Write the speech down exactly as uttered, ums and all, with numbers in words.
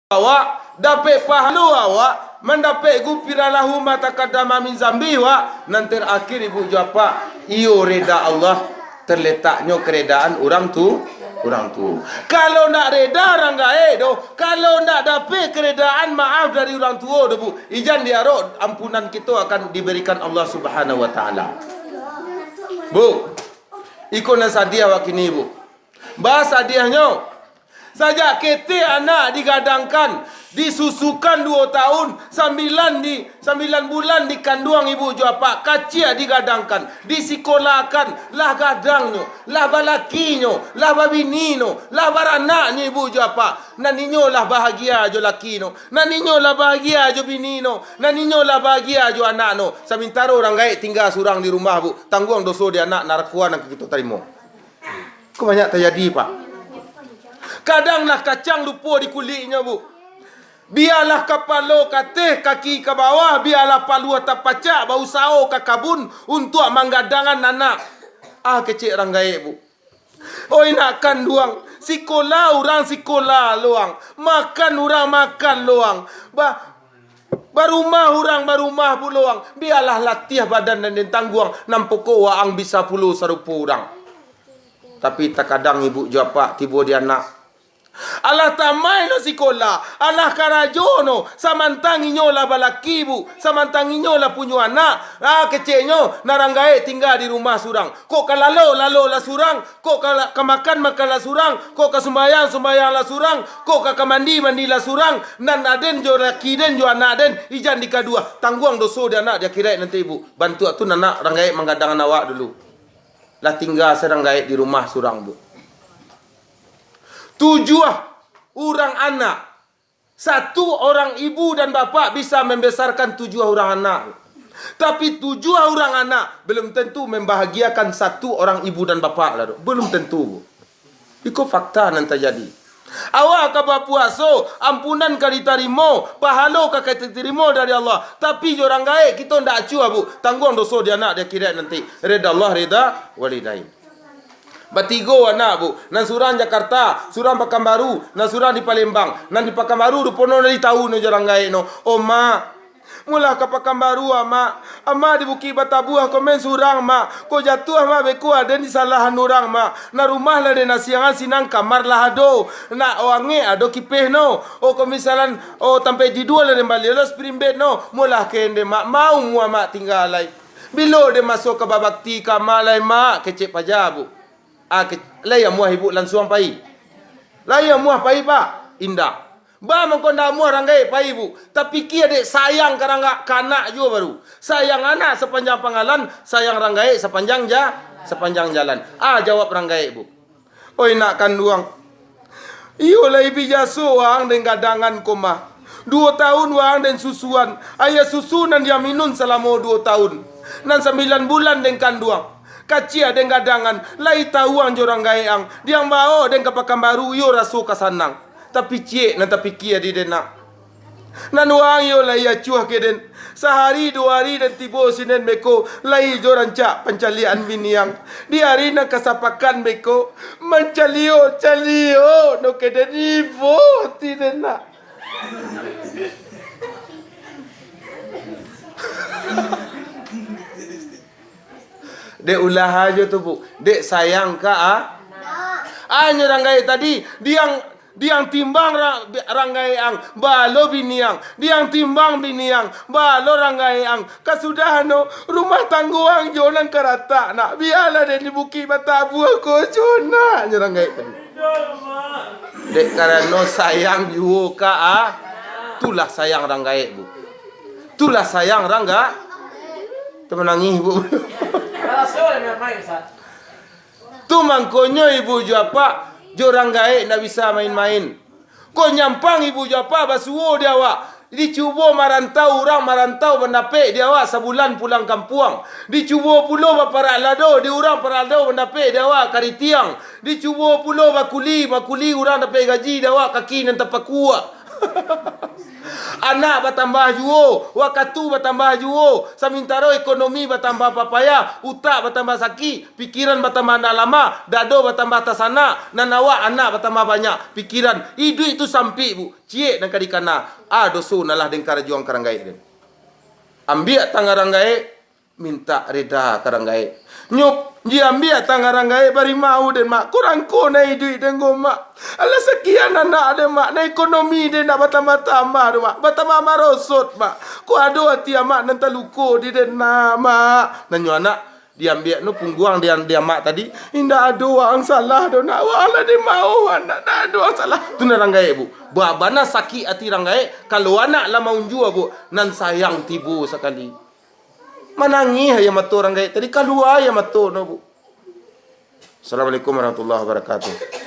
awak, dapek pahalo awak, mandapek ghufiran lahu ma taqaddama min dzanbih, wak, nan terakhir, ibu jo apak, iyo rida Allah, terletaknyo keredaan urang tu, urang tuo. Kalau ndak reda urang gaek doh, kalau ndak dapek keredaan maaf dari urang tuo doh, Bu, ijan diarok ampunan kito akan diberikan Allah Subhanahu wa Ta'ala. Bu, iko nan sadiah wak kini, Bu. Ba sadiahnyo, sajak ketek anak digadangkan, disusukan duo tahun, sambilan di, sambilan bulan dikanduang ibu jo apak, kaciak digadangkan, disikolakan, lah gadangnyo, lah balakinyo, lah babininyo, lah baranaknyo ibu jo apak. Nan inyo lah bahagia jo lakinyo, nan inyo lah bahagia jo bininyo, nan inyo lah bahagia jo anaknyo. Samintaro urang gaek tingga surang di rumah, Bu, tangguang doso di anak, narako nan ka kito tarimo. Ko banyak tajadi, Pak. Kadang lah kacang lupo di kuliknyo, Bu. Bialah kapalo ka ateh, kaki ka bawah, bialah paluah tapacak, bausaho ka kabun untuak manggadangan anak. Ah, kecek urang gaek, Bu. Oi, nak kanduang, sikola urang sikola lo ang, makan urang makan lo ang, ba-, barumah urang barumah pulo ang, bialah latiah badan nan den tangguang, nan pokok waang bisa pulo sarupo urang. Tapi takadang ibu jo apak tibo di anak, alah tamai no sikola, alah karajo no, samantang inyo lah balaki, Bu, samantang inyo lah punyo anak, ah, keceknyo, nan urang gaek tingga di rumah surang. Kok ka lalo, lalo lah surang, kok ka, ka makan, makan lah surang, kok ka sumbayang, sumbayang lah surang, kok ka, ka mandi, mandi lah surang, nan aden jo laki den jo anak den, ijan dikaduah, tangguang doso di anak di akhirat nanti, Bu. Bantuak tu nan anak urang gaek manggadangan awak dulu. Lah tingga se urang gaek di rumah surang, Bu. Tujuah urang anak, satu orang ibu dan bapak bisa membesarkan tujuah urang anak. Tapi tujuah urang anak belum tentu membahagiakan satu orang ibu dan bapak lah tu. Belum tentu, Bu. Iko fakta nan tajadi. Awak ka bapuaso, ampunan ka ditarimo, pahalo ka, ka ditarimo dari Allah. Tapi jo urang gaek kito ndak acuah, Bu. Tangguang doso di anak di akhirat nanti. Rida Allah, rida walidain. Batigo anak, Bu. Nan surang Jakarta, surang Pakanbaru, nan surang di Palembang. Nan di Pakanbaru ruponyo nan ditahu no jo urang gaek no. Oh, Mak, mulah ka Pakanbaru, Mak. Amak di Bukik Batabuah ko main surang, Mak. Ko jatuah, Mak, beko aden disalahan urang, Mak. Nan rumah lah den asiangan, sinan kamar lah ado. Nak, oh, angek ado kipeh no. Oh, ko misalan, oh, tampek tidua lah den bali lo spring bed no. Mulah ka den, Mak. Mau mua Mak tingga lai. Bilo den maso ka babakti ka Mak lai, Mak, kecek paja, Bu. Ah, ke-, lai amuah ibu lansuang pai? Lai amuah pai, Pak? Indak. Ba mangko ndak amuah urang gaek pai, Bu. Tapikia dek sayang ka urang ga-, ka anak juo baru. Sayang anak sapanjang panggalan, sayang urang gaek sapanjang ja-, sapanjang jalan. Ah, jawab urang gaek, Bu. Oi, nak kanduang. Iyo lai bi jaso waang den gadangan ko mah. Duo taun waang den susuan. Aia susu nan diaminun salamo duo taun. Nan sambilan bulan den kanduang. Kaciak den gadangan. Lai tawuang jo urang gaek ang. Diang baok den ka Pakanbaru, iyo raso ka sanang. Tapi ciek nan tapikia di den nak. Nan waang iyo lai acuah ka den. Sahari duo hari den tibo sinan beko, lai jo rancak pancaliakan bini ang. Di hari nan kasapakan beko, mancaliak-caliak no ka den, ibo ati den nak. Dek ulah ajo tu, Bu. Dek sayang ka, ah. Ah, nyo urang gaek tadi, diang Diang timbang ra-, rang gaek ang, baa lo bini ang. Diang timbang bini ang, baa lo rang gaek ang. Kasudahan no, rumah tanggo ang jo nan ka ratak nak. Bialah den di Bukik Batabuah ko jo nak, nyo rang gaek tadi. Dek karano sayang juo ka, ah. Tulah sayang rang gaek, Bu. Tulah sayang rang ga-, tu manangih, Bu. Tu mangkonyo ibu jo apak jo rang gaek ndak bisa main-main. Ko nyampang ibu jo apak basuo di awak. Dicubo marantau, urang marantau bandapek di awak sabulan pulang kampuang. Dicubo pulo baparak lado di urang parak lado bandapek di awak karitiang. Dicubo pulo bakuli, bakuli urang dapek gaji di awak kaki nan tapakua. Anak batambah juo, wakatu batambah juo, samintaro ekonomi batambah papayah, utak batambah sakik, pikiran batambah ndak lamah, dado batambah tasanak, nan awak anak batambah banyak, pikiran, iduik tu sampik, Bu, ciek nan ka dikana, a doso nan lah den karajoan ka rang gaek den. Ambiak tangan rang gaek, mintak reda ka rang gaek. Nyo, diambiak tangan rang gaek, bari mau den, Mak. Kurang ko na iduik den ko, Mak. Alah sakian anak den, Mak. Na ekonomi den ndak batambah-tambah tu, Mak. Batambah marosot, Mak. Ko ado ati amak nan taluko di den, nah, Mak. Nanyo anak, diambiak no pungguang di, di amak tadi. Indak ado ang salah doh, Nak. Wah lah den mau, anak. Ndak ado ang salah. Tu nan rang gaek, Bu. Babana sakik ati rang gaek, kalau anak lah maunjua, Bu. Nan sayang tibo sakali. Manangih aia mato rang gaek tadi, kalua aia mato no, Bu. Assalamualaikum warahmatullahi wabarakatuh.